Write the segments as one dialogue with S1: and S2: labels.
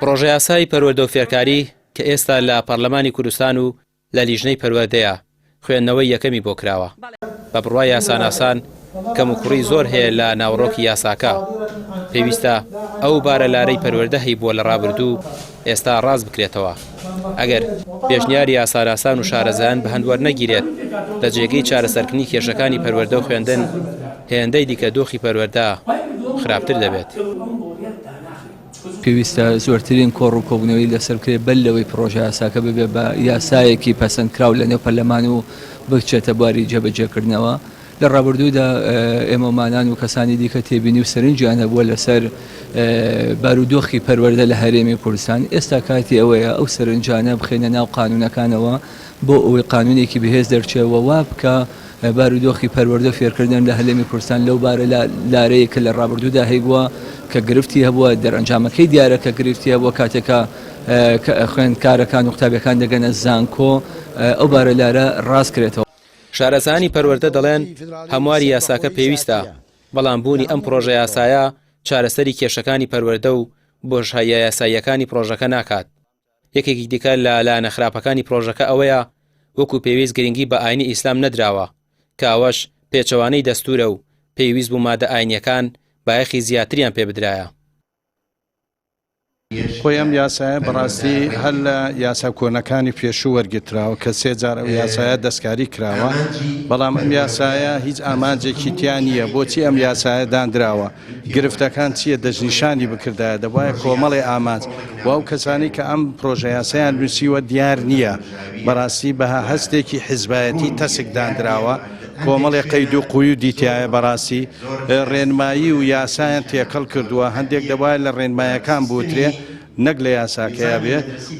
S1: پڕۆژەیاسای پەروەردە و فێرکاری کە ئێستا لە پەرلەمانی کوردستان و لە لیژنەی پەروەردەیە، خوێندنەوەی یەکەمی بۆ کراوە. بە بڕوای یاساناسان کەموکوڕی زۆر هەیە لە ناوەڕۆکی یاساکە. پێویستە ئەو بارە لارەی پەروەردە هەیبووە لە ڕابردوو ئێستا ڕاست بکرێتەوە. ئەگەر پێشنیاری یاساناسان و شارەزایان بە هەند وەرنەگیرێت، لە جێگەی چارەسەرکردنی کێشەکانی پەروەردە و خوێندن، هێندەی دیکە دۆخی پەروەردە خراپتر دەبێت.
S2: پێویستە زۆرترین کۆڕ و کۆبوونەوەی لەسەر بکرێت بەر لەوەی پڕۆژەیاساکە ببێت بە یاسایەکی پەسەندکراو لەنێو پەرلەمان و بچێتە بواری جێبەجێکردنەوە. لە ڕابردوودا ئێمەمانان و کەسانی دیکە تێبینی و سەرنجیان هەبووە لەسەر بارودۆخی پەروەردە لە هەرێمی کوردستان، ئێستا کاتی ئەوەیە ئەو سەرنجانە بخەینە ناو قانوونەکانەوە بۆ ئەوەی قانوونێکی بەهێز دەرچێ و وا بکا بارودۆخی پەروەردە و فێرکردن لە هەرێمی کوردستان لەو بارە لارەیە کە لە ڕابردوودا هەیبووە کە گرفتی هەبووە، دەرئەنجامەکەی دیارە کە گرفتی هەبووە کاتێک کە خوێندکارەکان و قوتابیەکان دەگەنە زانکۆ ئەو بارە لارە ڕاست کرێتەوە.
S1: شارەزایانی پەروەردە دەڵێن، هەمواری یاساکە پێویستە، بەڵام بوونی ئەم پڕۆژەیاسایە چارەسەری کێشەکانی پەروەردە و بۆشاییە یاساییەکانی پڕۆژەکە ناکات. یەکێکی دیکە لە لایەنە خراپەکانی پرۆژەکە ئەوەیە وەکو پێویست گرنگی بە ئاینی ئیسلام نەدراوە کە ئەوەش پێچەوانەی دەستورە و پێویست بوو مادە ئاینیەکان بایەخی زیاتریان پێ بدرایە.
S3: خۆی ئەم یاسایە بەڕاستی هەر لە یاسا کۆنەکانی پێشوو وەرگرتراوە کە سێ جار ئەو یاسایە دەستکاری کراوە، بەڵام ئەم یاسایە هیچ ئامانجێکی تیا نییە، بۆچی ئەم یاسایە داندراوە؟ گرفتەکان چییە دەستنیشانی بکردایە دەبوایە کۆمەڵێ ئامانج و ئەو کەسانەی کە ئەم پرۆژەیاسایان نووسیوە دیار نییە بەڕاستی بە هەستێکی حزبایەتی تەسک داندراوە کۆمەڵێ قەید و قویودی تایە بەڕاستی ڕێنمایی و یاسایان تێکەڵ کردووە هەندێک دەبوایە لە ڕێنمایەکان بوترێ نەک لە یاساکەیا بێ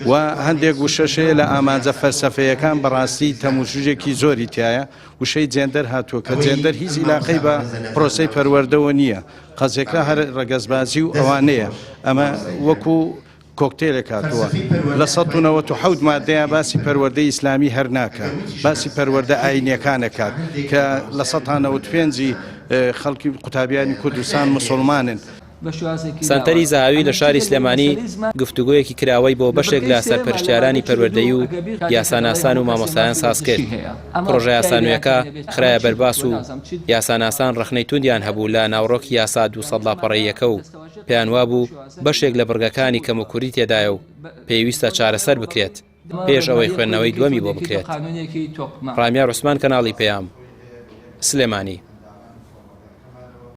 S3: و هەندێک وشەش هەیە لە ئامانجە فەلسەفەیەکان بەڕاستی تەموشژێکی زۆری تایە وشەی جێندەر هاتووە کە جێندەر هیچ ئیلاقەی بە پرۆسەی پەروەردەوە نییە، قەزیەکە هەر ڕەگەزبازی و ئەوانەیە، ئەمە وەکو کۆکتێلێک هاتووە لە 197 مادەیە باسی پەروەردەی ئیسلامی هەر ناکا باسی پەروەردە ئاینیەکان ئەکات کە لە 195 خەڵکی قوتابیانی کوردستان موسڵمانن.
S1: سەنتەری زەهاوی لە شاری سلێمانی گفتوگۆیەکی کراوەی بۆ بەشێک لە سەرپەرشتیارانی پەروەردەیی و یاساناسان و مامۆستایان سازکرد، پڕۆژەیاسا نوێکە خرایە بەرباس و یاساناسان ڕەخنەی توندیان هەبوو لە ناوەڕۆکی یاسا 200 لاپەڕەییەکە و پێیانوابوو بەشێک لە بڕگەکانی کەموکوری تێدایە و پێویستە چارەسەر بکرێت پێش ئەوەی خوێندنەوەی دووەمی بۆ بکرێت. ڕامیار عوسمان کەناڵی پەیام، سلێمانی.